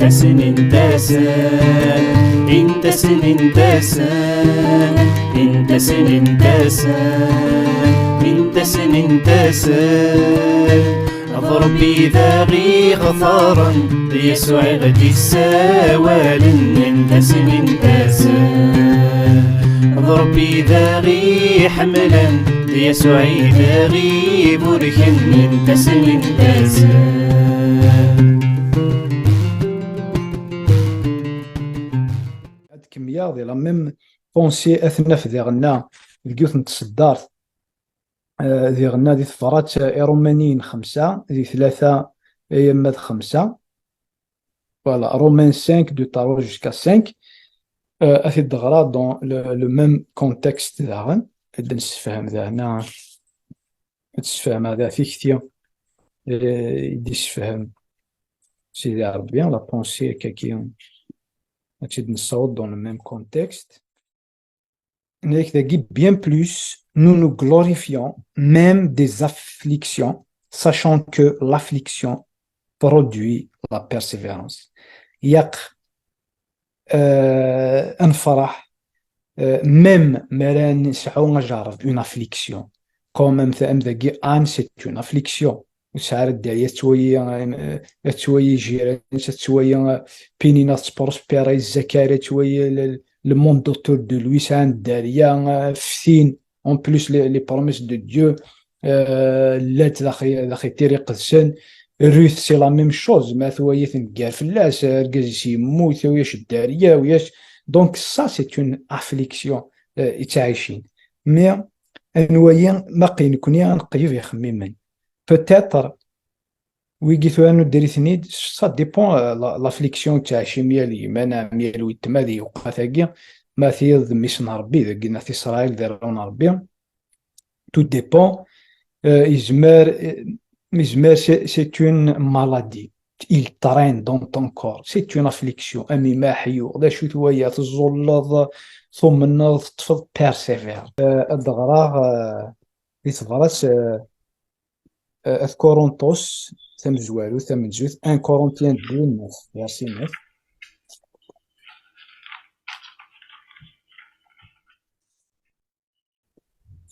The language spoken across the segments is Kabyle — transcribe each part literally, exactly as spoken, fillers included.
Intasen, intasen, intasen, intasen, intasen, intasen, intasen. D Ṛebbi i d aɣ-ixeṭṭren, d Yasuɛ i ɣ-d-issawalen, intasen, intasen. D Ṛebbi i d aɣ-iḥemmlen, d Yasuɛ i d aɣ-iburken, intasen, intasen. Ad kemmleɣ di la même pensée, ad t-naf diɣenna deg yiwet n tseddart, eh, diɣenna di tebrat, eh, Iṛumaniyen xemsa, di tlata, eh, yamma d xemsa. Voilà, Romains cinq, de trois jusqu'à cinq. Euh, ad t-id-ɣreɣ dans le, le même contexte daɣen. Ad d-nessefhem daɣen, ad d-sfehmeɣ da tikti, eh, i d-issefhem Sidi Ṛebbi, la pensée akkagi, ad tt-id-nessaweḍ dans le même contexte. Nniɣ-ak dagi, bien plus, nous nous glorifions même des afflictions, sachant que l'affliction produit la persévérance. Yaq, euh, ad nefreḥ, euh, même mi ara nesɛu ajerreb, une affliction. Quand même, am dagi, Anne, c'est une affliction. Ur tesɛi ara dderya, ad twali, euh, ad twali jiran-is, ad twali, euh, Pinina tettprospérer, Zacharie, ad twali le, le monde autour de lui, sɛan dderya, euh, ftin. En plus, les, les promesses de Dieu, euh, llant daxi, daxi Tira Iqedsen. Ruth, c'est la même chose, ma twali tneggar fell-as, argaz-is yemmut, ulac dderya, ulac. Donc, ça, c'est une affliction, euh, i ttɛicin. Mais, ad nwali, ma qi-, nekni ad nqeyyeb ixemmimen. Peut-être, wigi tura nudder-iten-id, ça dépend, euh, la, l'affliction ttɛicin yal yemma, neɣ yal weltma di lewqat-agi, ma tiyeḍ d mmi-s n Ṛebbi, dagi n At Isṛayil d arraw n Ṛebbi, tout dépend, euh, yezmer, euh, yezmer, c'est, c'est une maladie, il traîne dans ton corps, c'est une affliction, am imaḥyu, d acu-t waya, teẓẓulleḍ, tumneḍ, teṭṭfeḍ, persévère. Euh, ad d-ɣreɣ, euh, di tebrat, euh, At Korintos tamezwarut, tamenzut, un Corinthiens deux neuf, verset neuf.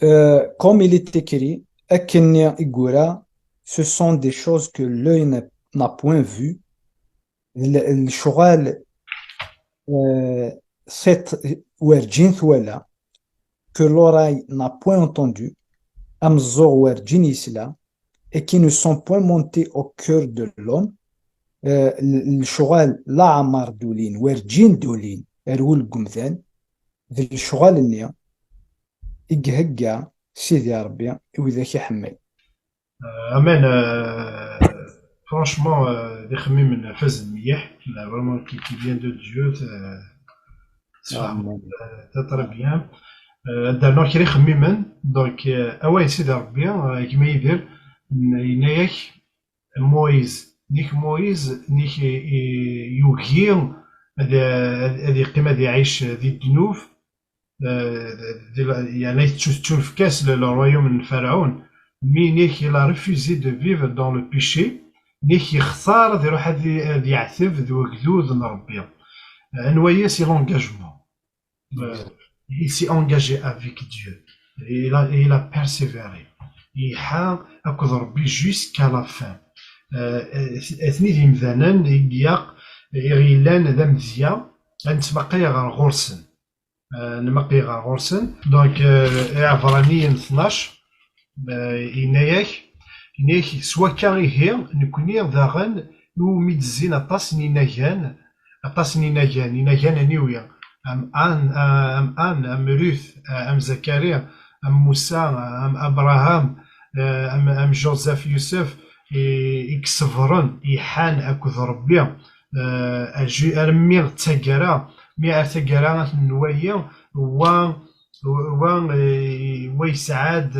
Euh, comme il est écrit, akken i yura, ce sont des choses que l'œil n'a, n'a point vues, l-, lecɣal, euh, tiṭ werǧin twala, que l'oreille n'a point entendu, ameẓẓuɣ werǧin yesla, et qui ne sont point montés au cœur de l'homme, euh, l-, lecɣal laɛmer d-ulin, werǧin d-ulin ar wul n umdan, d lecɣal-nni i ihegga Sidi Ṛebbi i widak iḥemmel. Euh, amen, euh, franchement, euh, d ixemmimen ifazen mliḥ, là, vraiment, qui, qui vient de Dieu, euh, sfehmeɣ, euh, très, très bien. Euh, ad d-rnuɣ kra ixemmimen, donc, euh, awal Sidi Ṛebbi, euh, gma Yidir, n-, yenna-yak, Moïse, nek Moïse, nek i, i, yugi ad, ad, ad yeqqim ad iɛic di ddnub, euh, di la, yeɛni tettu-, tettunefk-as le, le royaume n Ferɛun, mais nek il a refusé de vivre dans le péché, nek yextar ad iruḥ ad i-, ad yeɛteb d wegdud n Ṛebbi. Euh, anwa-yi, c'est l'engagement. Euh, il s'est engagé avec Dieu. Il a, il a persévéré. Iḥa akked Ṛebbi jusqu'à la fin. Euh, atni d imdanen i ilaq, i ɣ-yellan d amedya, ad nettmaqay ɣer ɣur-sen. Euh, nmaqay ɣer ɣur-sen. Donc, euh, Iɛebṛaniyen tnac, euh, yenna-yak, yenna-yak, s wakka ihi, nekni daɣen, iwumi d-zzin aṭas n yinagan, aṭas n yinagan, inagan aniwi, am Anne, am Anne, am Ruth, am Zacharie, am Musa, am Abraham, euh, am, am Joseph Youssef, i, i iṣebren, iḥan akked Ṛebbi, euh, aju-, armi d taggara, mi ar taggara ad ten-nwali, wa, wa, eh, wa yesɛa-d,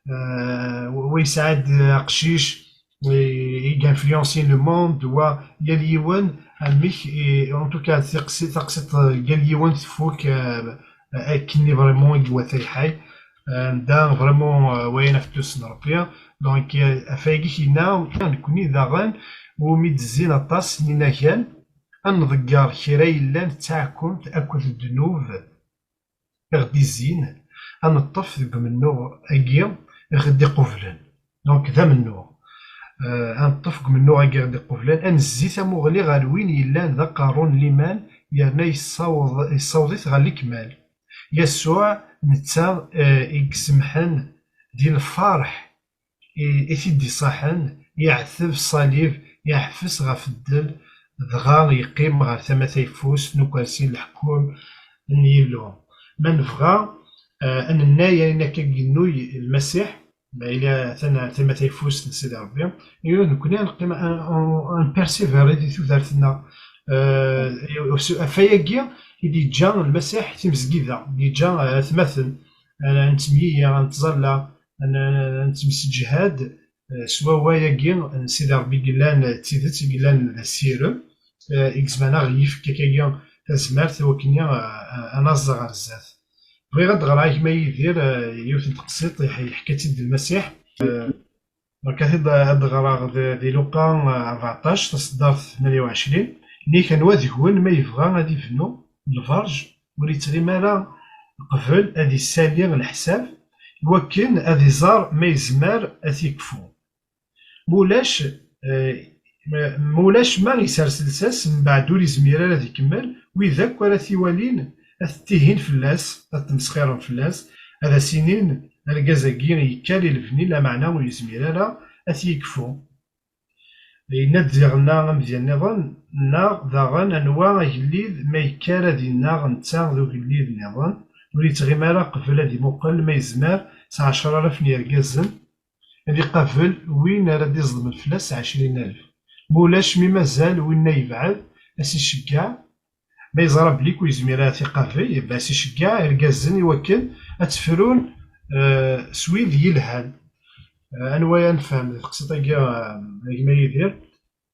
eh, wa yesɛa-d aqcic, eh, i influencer le monde, wa yal yiwen, amek, eh, en tout cas, taqsi-, taqsiṭ, eh, yal yiwen tfuk, eh, akken vraiment i iwata lḥal. Eh, da vraiment, eh, wayen ɣef tusem Ṛebbi. Donc, eh, ɣef wayagi kina, nekni daɣen, umi d-zzin aṭas n yinagan, ad nḍegger kra yellan d taɛkumt akked ddnub i ɣ-d-izzin, ad neṭṭef deg umennuɣ-agi i ɣ-d-iqublen. Donc, d amennuɣ. Euh, ad neṭṭef deg umennuɣ-agi i ɣ-d-iqublen, ad nezzi tamuɣli ɣer win yellan d aqerru n liman, yerna yessaweḍ, yessaweḍ-it ɣer lekmal. Yasuɛ, netta, euh, i isemḥen di lferḥ i, i t-id-iṣaḥen, yeɛteb ṣṣalib, yeɛfes ɣef ddel, dɣa yeqqim ɣer tama tayeffust n ukersi n leḥkem n Yillu. Ma nebɣa, eh, ad nennay ayen akka i yennuy Lmasiḥ, ma yella atan ɣer tama tayeffust n Sidi Ṛebbi, i nekkni ad neqqim, ad, ad, ad npersiviri di tudert-nneɣ. Eh, ɣef wayagi i d-yeǧǧa Lmasiḥ timezgida, i d-yeǧǧa, eh, atmaten, eh, ad nettemyeyya, ad nettẓalla, ad n-, ad nettemseǧhad, eh, s wawal-agi n Sidi Ṛebbi i yellan d tidet, i yellan d asirem, eh, i yezmer ad aɣ-yefk akkagi tazmert i wakken, eh, eh, ad naẓ ɣer zdat. Bɣiɣ ad d-ɣreɣ i gma Yidir, eh, yiwet n teqsiṭ yeḥ-, yeḥka-tt-id Lmasiḥ. Eh, donc, ad t-id-, ad d-ɣreɣ di, di Luqa, eh, rbeɛṭac, taṣeddart tmenya u ɛecrin. Nnig, anwa deg-wen ma yebɣa ad ibnu lberǧ, ur yettɣimi ara qbel ad issali leḥsab, iwakken ad iẓer ma yezmer ad t-yekfu. Mulac, eh, mulac ma isers lsas, mbeɛd ur izmir ara ad ikemmel, wid akk ara t-iwalin ad t-ttihin fell-as, ad tmesxiren fell-as, ad as-inin: "Argaz-agi yekker i lebni, lameɛna ur yezmir ara ad t-yekfu." Yenna-d diɣen amedya nniḍen, neɣ daɣen anwa agellid ma yekker ad innaɣ netta d ugellid nniḍen, ur yettɣimi ara qbel ad imuqel ma yezmer s ɛecra alaf n yergazen ad iqabel win ara d-iẓedmen fell-as ɛecrin alef. Mulac mi mazal winna yebɛed, ad s-iceggeɛ, ma yeẓra belli ur yezmir ara ad t-iqabel, yebda ad s-iceggeɛ irgazen i wakken ad tt-frun, eh, s wid yelhan. Eh, anwa ara nefhem di teqsiṭ-agi, eh, a gma Yidir?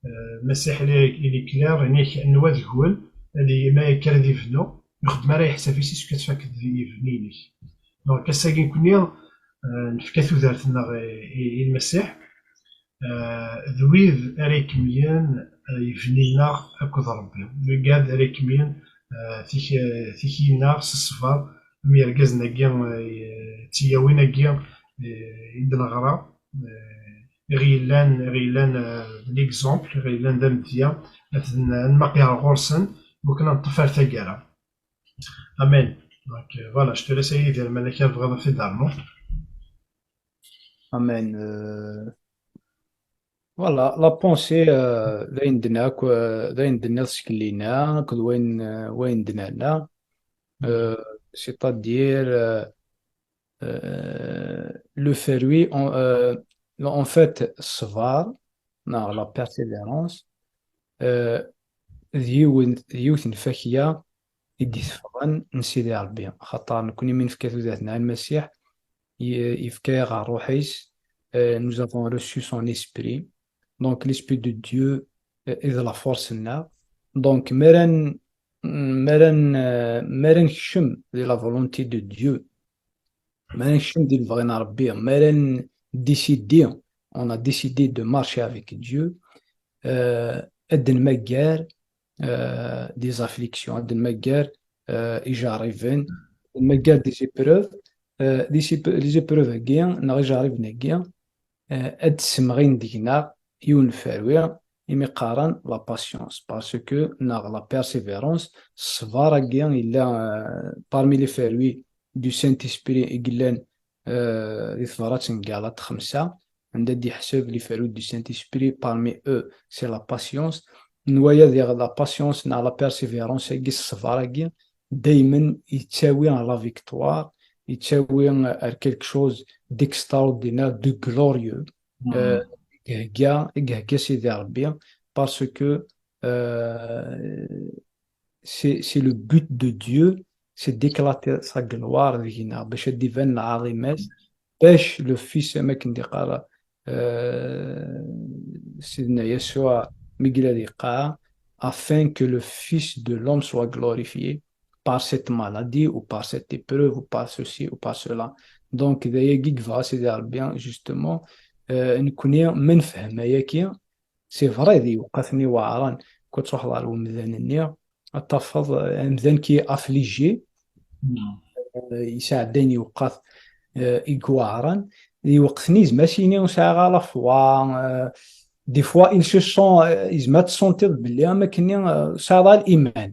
Eh, Masiḥ, il est, il est clair, inek anwa deg-wen ad i-, ma yekker ad ibnu, ur xeddem ara leḥsab-is, yessefk ad tfakeḍ ibni-inek. Donc, ass-agi nekni, eh, nefka tudert-nneɣ i, i, i Lmasiḥ, eh, d wid ara ikemmlen, eh, ibni-nneɣ akked Ṛebbi. Wigad ara ikemmlen, eh, tik-, tikli-nneɣ s ṣṣber, am yergazen-agi, eh, d tiyawin-agi, eh, i d-neɣra, eh, i ɣ-yellan, i ɣ-yellan, eh, d l'exemple, i ɣ-yellan d amedya, ad n-, ad nmaqyar ɣur-sen, iwakken ad neṭṭef ar taggara. Amen. Donc, euh, voilà, je te laisse, a Yidir, ma yella kra tebɣiḍ ad t-id-ternuḍ. Amen. Euh, voilà, la pensée, euh, d ayen d-nniɣ akk, euh, d ayen d-nniɣ seg llinna, akked wayen, euh, wayen d-nerna. Euh, c'est-à-dire, euh, euh, le fruit, en, euh, en fait, ṣṣber, neɣ la persévérance, euh, d yiwen, d yiwet n lfakya i d-iteffɣen n Sidi Ṛebbi. Axaṭer nekni mi nefka tudert-nneɣ i Lmasiḥ, ye-, yefka-yaɣ ṛṛuḥ-is, euh, nous avons reçu son esprit. Donc, l'esprit de Dieu, euh, est de la force-nneɣ. Donc, mi ara n-, mi ara n-, mi ara nekcem di la volonté de Dieu, mi ara nekcem di lebɣi n Ṛebbi, mi ara n-, décider, on a décidé de marcher avec Dieu, euh, ad d-nmaggar, euh, des afflictions, ad d-nmaggar, euh, ijerriben, ad d-nmaggar des épreuves, euh, des ép-, les épreuves-agi, neɣ ijerriben-agi, euh, ad d-ssemɣin deg-neɣ yiwen n uferwi, imi qqaren la patience, parce que, neɣ la persévérance, ṣṣber-agi yella, euh, parmi les fruits du Saint-Esprit i yellan, euh, di tebrat n Galates xemsa, anda d-iḥseb les fruits du Saint-Esprit, parmi eux, c'est la patience. Nwaya diɣ la patience neɣ la persévérance-agi, ṣṣber-agi, daymen yettawi à la victoire, yettawi ar quelque chose d'extraordinaire, de glorieux. Euh, i ihegga, i ihegga Sidi Ṛebbi, parce que, euh, c'est, c'est le but de Dieu, c'est d'éclater sa gloire deg-neɣ, bac ad d-iban lɛaḍima-s, bac le Fils, am akken d-iqqar, euh, Sidna Yasuɛ, mi yella di lqaɛa, afin que le Fils de l'homme soit glorifié par cette maladie ou par cette épreuve ou par ceci ou par cela. Donc, d ayagi i yebɣa Sidi Ṛebbi, justement, euh, nekni ma nefhem ayagi, c'est vrai, d iweqqaten iweɛṛen, Ku truḥeḍ ɣer umdan-nni, ad tafeḍ, euh, amdan qui est affligé, euh, yesɛeddayen iweqqat, euh, i iweɛren, di lweqt-nni yezmer ad s-yini ur sɛiɣ ara la foi, euh, des fois il se sent, euh, yezmer ad tessenṭiḍ belli am akken-nni, euh, ur sɛiɣ ara liman.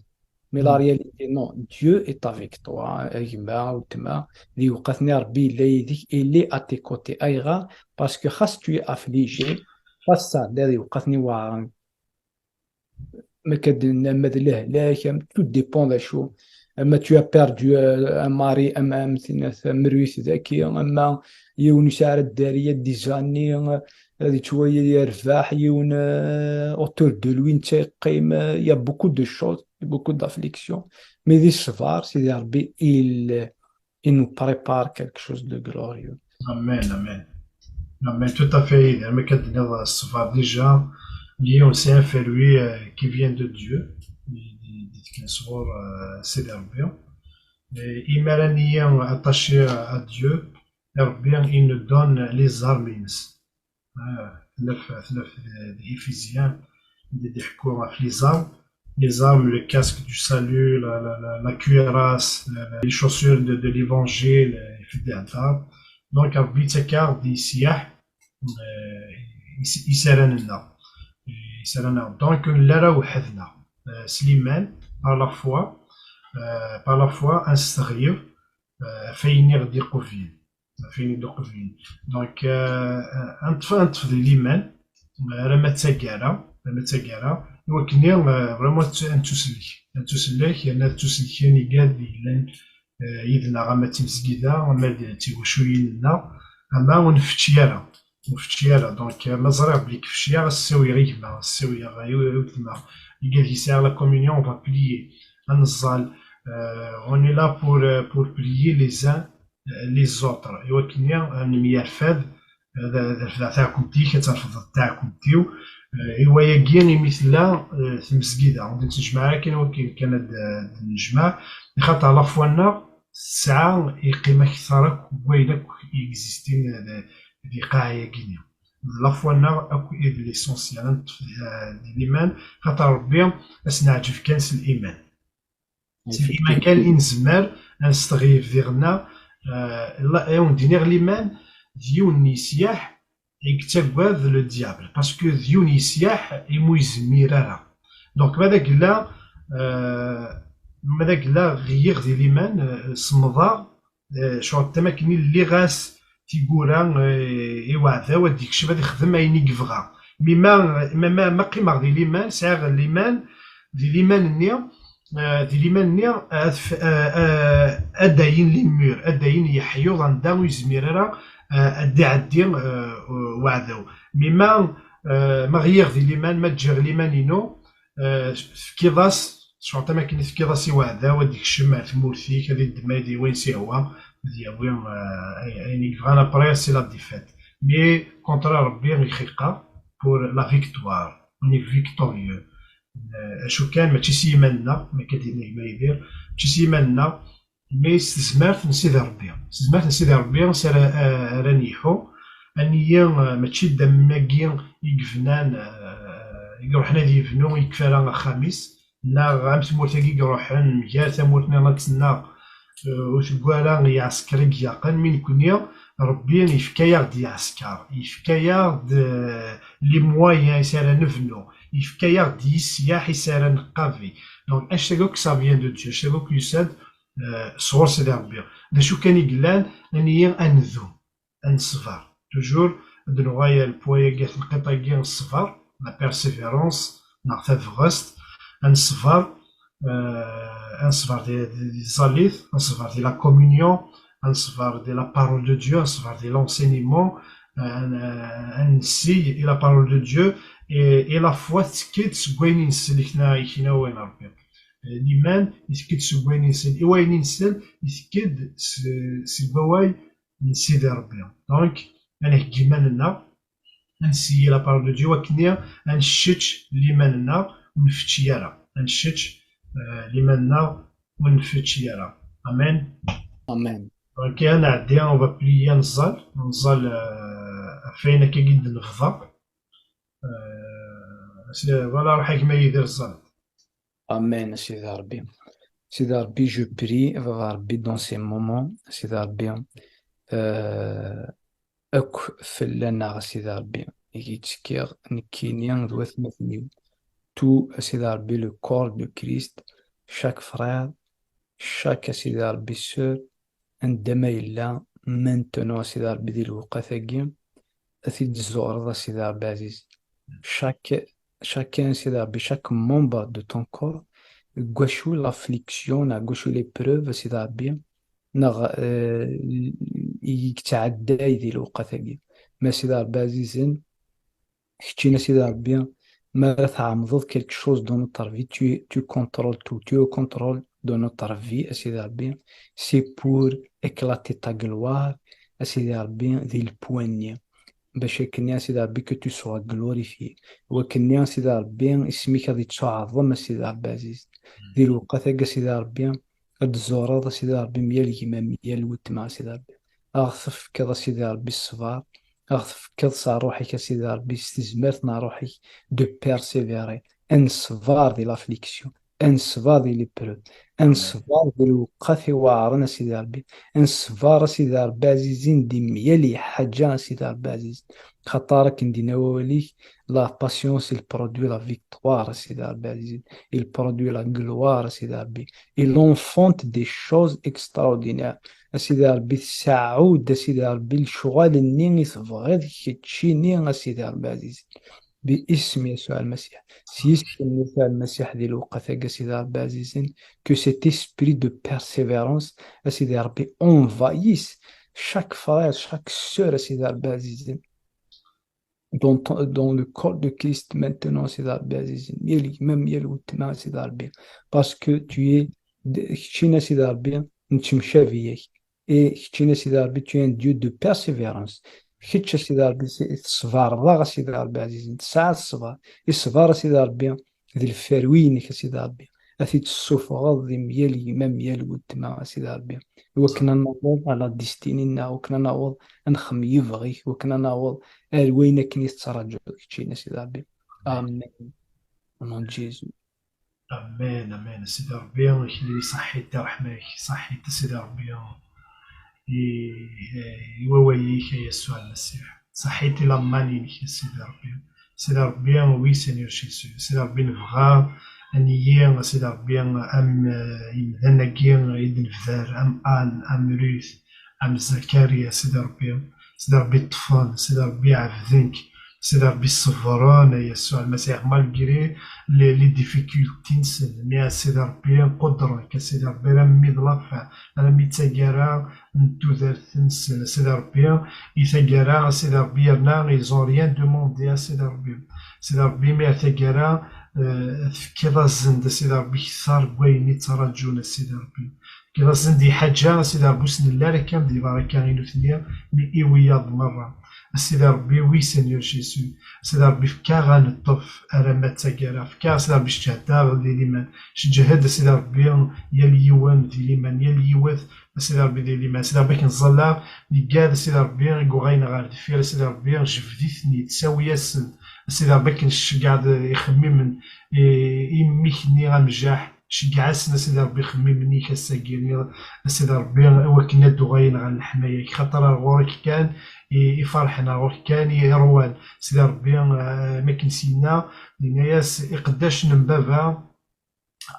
Mais la réalité, non, Dieu est avec toi, a gma, weltma, di lweqt-nni Rebbi yella yid-k, il est à tes côtés. Ayɣer? Parce que xas tu es affligé, xas tesɛeddayeḍ lweqt-nni iweɛren, ma akka d-nenna, ama d lehlak, am, tout dépend d acu. Ama tu as perdu, euh, un mari, ama am tin tamruyt daki, ama yiwen ur yesɛi ara dderya, des années, euh, ad yettwali yerbeḥ, yiwen, euh, autour de lui netta yeqqim, euh, il y a beaucoup de choses, beaucoup d'afflictions. Mais di ṣṣber, Sidi Rebbi, il, il nous prépare quelque chose de glorieux. Amen, amen. Amen, tout à fait. Yidir, ma akka d-tenniḍ, ṣṣber déjà, yiwen c'est un fruit, euh, qui vient de Dieu, di, di, di tekkin sɣur, euh, Sidi Rebbi. Et imi ara niyi attaché à Dieu, Rebbi, il nous donne les armes-ines. Ah, tnaf, tnaf d, d Éphésiens, di, di ḥku ɣef les armes. Les armes, le casque du salut, la, la, la, la cuirasse, la, la, les chaussures de, de l'évangile, euh, i fi d-ihedder. Donc, Rebbi yettak-aɣ-d leṣyaḥ, euh, is-, isaranen-nneɣ. Isaranen-nneɣ. Donc, ur nelli ara weḥd-neɣ. Euh, s liman, par la foi, euh, par la foi, ad nesteɣyeb, euh, ɣef wayen i ɣ-d-iqublen. Ɣef wayen i ɣ-d-iqublen. Donc, euh, euh, ad neṭṭef, ad neṭṭef di liman, euh, alamma d taggara, alamma d taggara, i wakken, euh, vraiment ad t-, ad nettusellek. Ad nettusellek, yerna ad ttusellken igad yellan, euh, yid-neɣ, ama d timezgida, ama d tiwaculin-nneɣ, ama ur nfečči ara. Ur nfečči ara. Donc, euh, ma ẓriɣ belli kefciɣ, ad ssiwyeɣ i gma, ad ssiwyeɣ i, i weltma. Igad yesɛa la communion, on va prier. Ad neẓẓal. Euh, on est là pour, euh, pour prier les uns, euh, les autres. I wakken ad nemyerfad, euh, ad, ad refdeɣ taɛkumt-ik, ad terfdeḍ taɛkumt-iw. Euh, i wayagi imi tella, euh, tmezgida. Ur d-nettejmaɛ ara kan i wakken kan ad, ad d-nejmeɛ. Axaṭer la foi-nneɣ tesɛa, yeqqim akteṛ akk n wayen akk i existin, euh, di, di lqaɛa-yagi-nni. D la foi-nneɣ akk i d l'essentiel. Ad neṭṭef, euh, di liman, xaṭer Rebbi ad s-neɛǧeb kan s liman. S liman kan i nezmer ad nesteɣyeb diɣenna, euh, la, i wen-d-iniɣ liman d yiwen n yesyaḥ i yettagad le diable, parce que d yiwen n yesyaḥ imi ur yezmir ara. Donc, ma d agella, euh, ma d agella ɣiyiɣ di liman, euh, semmḍeɣ, eh, cɣel tamakken i lliɣ-as tigura, eh, i uɛdaw ad d-ikcem, ad ixdem ayen i yebɣa. Mi ma, ma, ma, ma qqimeɣ di liman, sɛiɣ liman, di liman-nni, eh, di liman-nni, ad f-, eh, eh, ad dayen les murs, ad dayen yeḥyuḍ anda ur yezmir ara, eh, ad d-iɛeddi, eh, uɛdaw. Mi ma, eh, ma ɣiyiɣ di liman, ma ǧǧiɣ liman-inu, eh, tefkiḍ-as, cɣel tamakken i tefkiḍ-as i uɛdaw ad d-ikcem ar tmurt-ik, ad iddem ad d-yawi ayen s-ihwa, ad yawi, eh, ay-, ayen i yebɣan, après, c'est la défaite. Mais, contre Rebbi, ixeqqa pour la victoire. On est victorieux. Eh, acu kan, mačči s yiman-nneɣ, ma akka d-yenna gma Yidir, mačči s yiman-nneɣ, mais s tezmert n Sidi Rebbi. S tezmert n Sidi Rebbi s ara, ara, ara nyiḥu, aniyi, eh, mačči d am wagi i yebnan, eh, i iruḥen ad yebnu, yekfa ara axxam-is, neɣ am tmurt-agi i iruḥen mgal tamurt-nniḍen ad tennaɣ, eh, ur tegwi ara i iɛesker i ilaqen, mi nekni Rebbi yefka-yaɣ-d iɛesker, yefka-yaɣ-d, eh, les moyens i s ara nebnu, yefka-yaɣ-d yesyaḥ i s ara neqabi. Donc, annect-agi akk ça vient de Dieu, annect-agi akk yusa-d, eh, sɣur Sidi Rebbi. D acu kan i yellan, aniyi ad ndum, ad neṣber. Toujours, ad d-nuɣal ar lpwa-agi, ar tenqiḍt-agi n ṣṣber, la persévérance, neɣ tabɣest, ad neṣber, eh, ad neṣber di, di, di tẓallit, ad neṣber di la communion, ad neṣber di la parole de Dieu, ad neṣber di l'enseignement, eh, ad, ad nessiy i la parole de Dieu, et, et la foi tekki-d seg wayen i nsell i kna, i kna wayen Rebbi. Eh, liman, itekki-d seg wayen i nsell, i wayen i nsell, itekki-d s-, seg wawal n Sidi Rebbi. Donc, ad nheggi iman-nneɣ, ad nessiy la parole de Dieu, akken ad nessečč liman-nneɣ, ur nfečči ara. Ad nessečč, eh, liman-nneɣ, ur nfečči ara. Amen. Amen. Donc, ad nɛeddi, on va prier, ad neẓẓal, ad neẓẓal, eh, ɣef wayen akka i d-nebḍa. Eh, Voilà, ruḥ a gma Yidir, ẓẓallet. Amen, a Sidi Ṛebbi. Sidi Ṛebbi, je prie, a Baba Ṛebbi, dans ces moments, a Sidi Ṛebbi, euh, akk fell-aneɣ, a Sidi Ṛebbi, i k-ttekkiɣ nekkini d watmaten-iw. Tout, a Sidi Ṛebbi, le corps de Christ, chaque frère, chaque, a Sidi Ṛebbi, sœur, anda ma yella, maintenant, a Sidi Ṛebbi, di lewqat-agi, a t-id-tzureḍ, a Sidi Ṛebbi ɛziz. Chaque, chacun, a Sidi Ṛebbi, chaque membre de ton corps, deg wacu l'affliction, neɣ deg wacu l'épreuve, a Sidi Ṛebbi, neɣ, euh, i yettɛedday di lewqat-agi. Ma a Sidi Ṛebbi ɛzizen, keččini, a Sidi Ṛebbi, ma ara tɛemmdeḍ quelque chose dans notre vie, tu, tu contrôles tout, tu es au contrôle de notre vie, a Sidi Ṛebbi. C'est pour éclater ta gloire, a Sidi Ṛebbi, di lpwan-nni. Bac akken-nni, a Sidi Ṛebbi, que tu sois glorifié. Wakken-nni, a Sidi Ṛebbi, isem-ik ad yettuɛḍem, a Sidi Ṛebbi ɛziz. Di lewqat-agi, a Sidi Ṛebbi, ad d-tzureḍ, a Sidi Ṛebbi, myal gma, myal weltma, a Sidi Ṛebbi. Ad ɣ-tefkeḍ, a Sidi Ṛebbi, ṣṣber. Ad ɣ-tefkeḍ s ṛṛuḥ-ik, a Sidi Ṛebbi, s tezmert n ṛṛuḥ-ik, de persévérer. Ad neṣber di l'affliction, ad neṣber di l'épreuve, ad neṣber di lewqat iweɛṛen, a Sidi Ṛebbi. Ad neṣber, a Sidi Ṛebbi ɛzizen, di myal lḥaǧa, a Sidi Ṛebbi ɛzizen. Xaṭer akken d-yenna wawal-ik, la patience, il produit la victoire, a Sidi Ṛebbi ɛzizen. Il produit la gloire, a Sidi Ṛebbi. Il enfante des choses extraordinaires. A Sidi Ṛebbi, tseɛɛu-d, a Sidi Ṛebbi, lecɣal-nni i tebɣiḍ keččini, a Sidi Ṛebbi ɛzizen. Bi isem Yasuɛ Lmasiḥ. S yisem Yasuɛ Lmasiḥ di lewqat-agi, a Sidi Ṛebbi ɛzizen, que cet esprit de persévérance, a Sidi Ṛebbi, envahisse chaque frère, chaque sœur, a Sidi Ṛebbi ɛzizen, dans, ton- dans le corps de Christ maintenant, a Sidi Ṛebbi ɛzizen. Yal gma, yal weltma, a Sidi Ṛebbi. Parce que tu es, de- keččini, a Sidi Ṛebbi, nettemcabi-ak. Et keččini, a Sidi Ṛebbi, tu es un Dieu de persévérance. Kečč, a Sidi Ṛebbi, s- teṣbeṛ daɣ, a Sidi Ṛebbi ɛzizen. Tesɛa ṣṣber. Iṣber, a Sidi Ṛebbi, di lferwi-inek, a Sidi Ṛebbi. Ad t-id-tessufɣeḍ di myal gma, myal weltma, a Sidi Ṛebbi. Iwakken ad naweḍ à la destinée-nneɣ, iwakken ad naweḍ ad nexdem lebɣi-k, iwakken ad naweḍ ar wayen akken i tettraǧuḍ keččini, a Sidi Ṛebbi. Amen. Au nom de Jésus. Amen, amen. A Sidi Ṛebbi, akli ṣaḥit di ṛṛeḥma-k, ṣaḥit a Sidi Ṛebbi i, i wawal-ik, a Yasuɛ Lmasiḥ. Ṣaḥit i laman-inek, a Sidi Ṛebbi. A Sidi Ṛebbi, oui, Seigneur Jésus. A Sidi Ṛebbi, nebɣa ad nili, a Sidi Ṛebbi, am, eh, yimdanen-agi i d-nebder, am Anne, am Ruth, am Zacharie, a Sidi Ṛebbi. A Sidi Ṛebbi, ṭṭfen, a Sidi Ṛebbi, ɛebden-k. Sidi Ṛebbi, ṣebren, a Yasuɛ Lmasiḥ, malgré les, les difficultés-nsen, mais a Sidi Ṛebbi, qudren-k, a Sidi Ṛebbi, armi d la fin, armi d taggara n tudert-nsen, a Sidi Ṛebbi, i taggara, a Sidi Ṛebbi, yerna ils ont rien demandé, a Sidi Ṛebbi. A Sidi Ṛebbi, mi ar taggara, eh, tefkiḍ-asen-d, a Sidi Ṛebbi, kter n wayen i ttraǧun, a Sidi Ṛebbi. Tefkiḍ-asen-d i lḥaǧa, a Sidi Ṛebbi, ur s-nelli ara kan di lbaraka i nutni, mi i wiyaḍ merra. A Sidi Ṛebbi, oui, Seigneur Jésus. A Sidi Ṛebbi, fek-aɣ ad neṭṭef alamma d taggara. Fek-aɣ, a Sidi Ṛebbi, sǧehd-aɣ di liman. Sǧehd, a Sidi Ṛebbi, yal yiwen di liman, yal yiwet, a Sidi Ṛebbi, di liman. A Sidi Ṛebbi, akken ẓẓalleɣ, neggad, a Sidi Ṛebbi, i yuɣalen ɣer deffir, a Sidi Ṛebbi, jbed-iten-id, sawi-asen, a Sidi Ṛebbi, akken tceggɛeḍ ixemmimen, i, i mmi-k-nni amjaḥ, ceggeɛ-asen, a Sidi Ṛebbi, ixemmimen-ik ass-agi, a Sidi Ṛebbi, i wakken ad d-uɣalen ɣer leḥmaya-k, xaṭer ar ɣur-k kan i, i ferḥen, ar ɣur-k kan i ṛwan, a Sidi Ṛebbi, eh, mi akken s-yenna, yenna-yas, iqeddacen n baba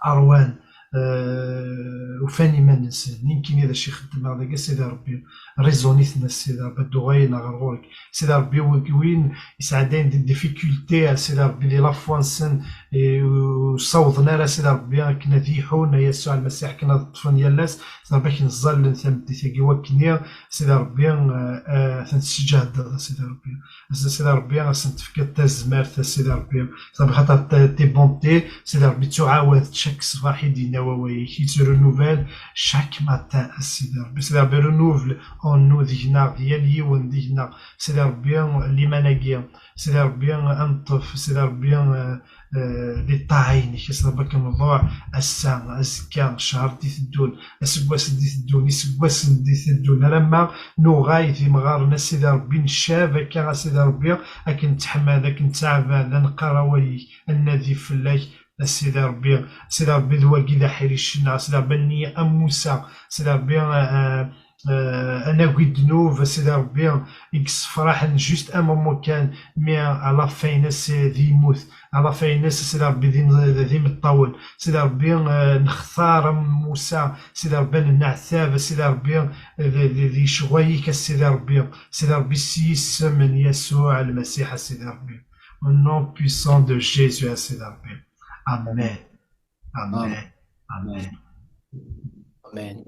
ṛwan, eh, ufan iman-nsen, nekkini d acu i xeddmeɣ dagi, a Sidi Ṛebbi, raisonne-iten, a Sidi Ṛebbi, ad d-uɣalen ɣer ɣur-k. Sidi Ṛebbi, wi-, win yesɛeddayen des difficultés, a Sidi Ṛebbi, di la foi-nsen, eh, ur ssawḍen ara, a Sidi Ṛebbi, akken ad iḥun, a Yasuɛ Lmasiḥ, akken ad ṭṭfen yal ass, a Sidi Ṛebbi, akken ẓẓallen tameddit-agi, wakken i, a Sidi Ṛebbi, eh, eh, ad ten-tesǧehdeḍ, a Sidi Ṛebbi. A Sidi Ṛebbi, ad sen-tefkeḍ tazmert, a Sidi Ṛebbi. Tabɣat a t-, tes bontés, Sidi Ṛebbi, ttuɛawad chaque ṣṣbeḥ i d-yenna wawal-ik, i tt-renouvelle chaque matin, a Sidi Ṛebbi. Sidi Ṛebbi, renouvelle en nous, deg-neɣ, di yal yiwen deg-neɣ. Sidi Ṛebbi, liman-agi. Sidi Ṛebbi, ad neṭṭef. Sidi Ṛebbi, eh, eh, di ṭṭaɛa-inek, a Sidi Ṛebbi, akken nḍuɛ ass-a, azekka, ccher d-iteddun, aseggas d-iteddun, iseggasen d-iteddun, alamma nuɣal d imɣaren, a Sidi Ṛebbi, ncab akka, a Sidi Ṛebbi, akken nettḥemmad, akken nettɛabad, ad neqqar awal-ik, ad nnadi fell-ak, a Sidi Ṛebbi. A Sidi Ṛebbi, d wagi d aḥric-nneɣ, a Sidi Ṛebbi, nniya am Musa, a Sidi Ṛebbi, eh, eh, ad nagi ddnub, a Sidi Ṛebbi, i yessefraḥen juste un moment kan, mais à la fin-ines, eh, d yemmut, à la fin-ines, a Sidi Ṛebbi, d im-, d imeṭṭawen, a Sidi Ṛebbi, eh, nextar am Musa, a Sidi Ṛebbi, ad nenneɛtab, a Sidi Ṛebbi, eh, di, di, di ccɣel-ik, a Sidi Ṛebbi, a Sidi Ṛebbi, s yisem n Yasuɛ Lmasiḥ, a Sidi Ṛebbi. Au nom puissant de Jésus, a Sidi Ṛebbi. Amen. Amen. Amen. Amen.